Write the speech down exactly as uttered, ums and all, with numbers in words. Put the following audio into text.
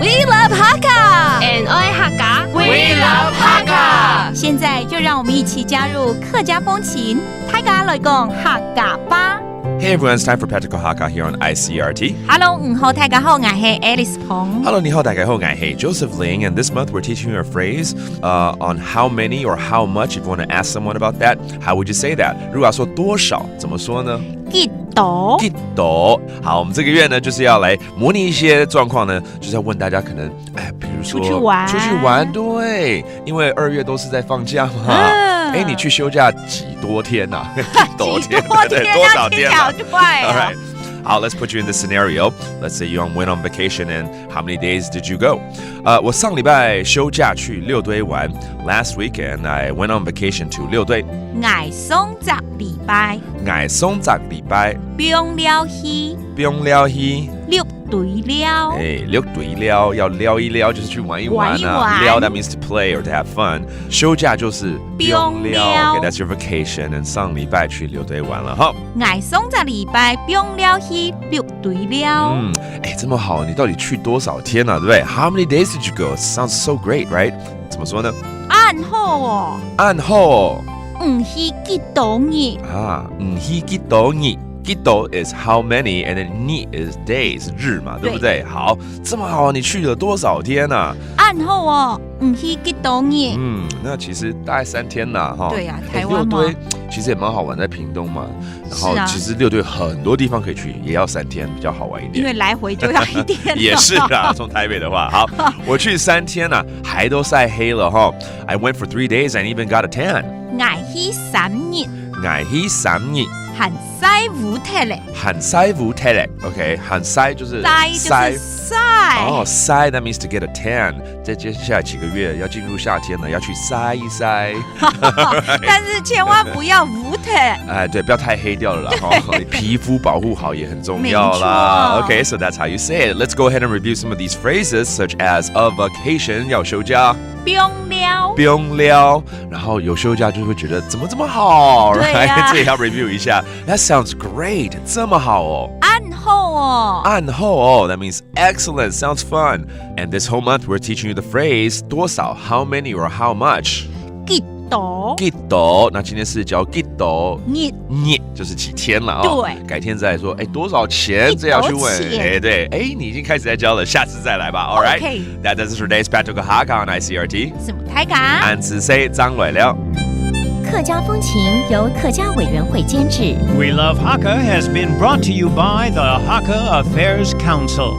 We love Hakka。 and 愛客家。 We love Hakka。 现在就让我们一起加入客家风情，大家来讲客家吧。 Hey everyone, it's time for Practical Hakka here on I C R T. Hello，你好，大家好，我是 Alice 彭。 Hello，你好，大家好，我是 Joseph Ling, and this month we're teaching you a phrase uh, on how many or how much. If you want to ask someone about that, how would you say that? 如果要说多少，怎么说呢？几多？几多。好，我们这个月呢，就是要来模拟一些状况呢，就是要问大家可能，哎，比如说出去玩出去玩，对，因为二月都是在放假嘛。嗯哎，你去休假几多天呐、几多天？几多天对，多少天啊？啊听起来就怪 All right. 好，let's put you in this scenario. Let's say you went on vacation and how many days did you go? 呃，我上礼拜休假去六堆玩。Last weekend I went on vacation to 六堆。，𠊎上隻禮拜，𠊎上隻禮拜放尞去放尞去，六堆尞，哎，六堆尞，要尞一尞，就是去玩一玩啊。玩一玩尞，that means to play or to have fun。休假就是放尞。 OK, that's your vacation. And 上礼拜去六堆玩了哈。𠊎上隻禮拜放尞去六堆尞。嗯，哎，这么好，你到底去多少天呢、对不对？How many days did you go? Sounds so great, right? 怎么说呢？恁好哦，恁好哦。你去幾多日？啊，你去幾多日？幾多 is how many, and then 日 is days 日嘛，对不对？好，这么好，你去了多少天呢、恁好哦，你去幾多日？嗯，那其实大概三天啦，哈。对啊哎台湾嘛六堆其实也蛮好玩，在屏东嘛。然后是啊其实六堆很多地方可以去，也要三天比较好玩一点。因为来回就要一天了。也是啦，从台北的话，好，我去三天啊，还都晒黑了哈。I went for three days and even got a tan. ，𠊎去三日，，𠊎去三日，還晒烏忒咧。還晒烏忒咧。OK，還晒就是晒就是晒。哦，晒，that means to get a tan。在接下来几个月要进入夏天了，要去晒一晒。但是千万不要烏忒。哎，对，不要太黑掉了啦，哈，你皮肤保护好也很重要啦。没错。 Okay, so that's how you say it. Let's go ahead and review some of these phrases, such as a vacation 要休假，放尞，放尞，然后有休假就会觉得怎么这么好，对呀 right？这也要 review 一下。That sounds great，这么好哦。恁好哦，恁好哦，that means excellent, sounds fun. And this whole month we're teaching you the phrase 多少，how many or how much。幾多幾多？那今天是教几多？日日就是几天了哦。对改天再来说，哎，多少钱？几多这要去问。钱哎，对，哎，你已经开始在教了，下次再来吧。All right, OK that does it for today's Practical Hakka on I C R T. 什么大家？俺是谁张伟了。客家风情由客家委员会监制。 We Love Hakka has been brought to you by the Hakka Affairs Council.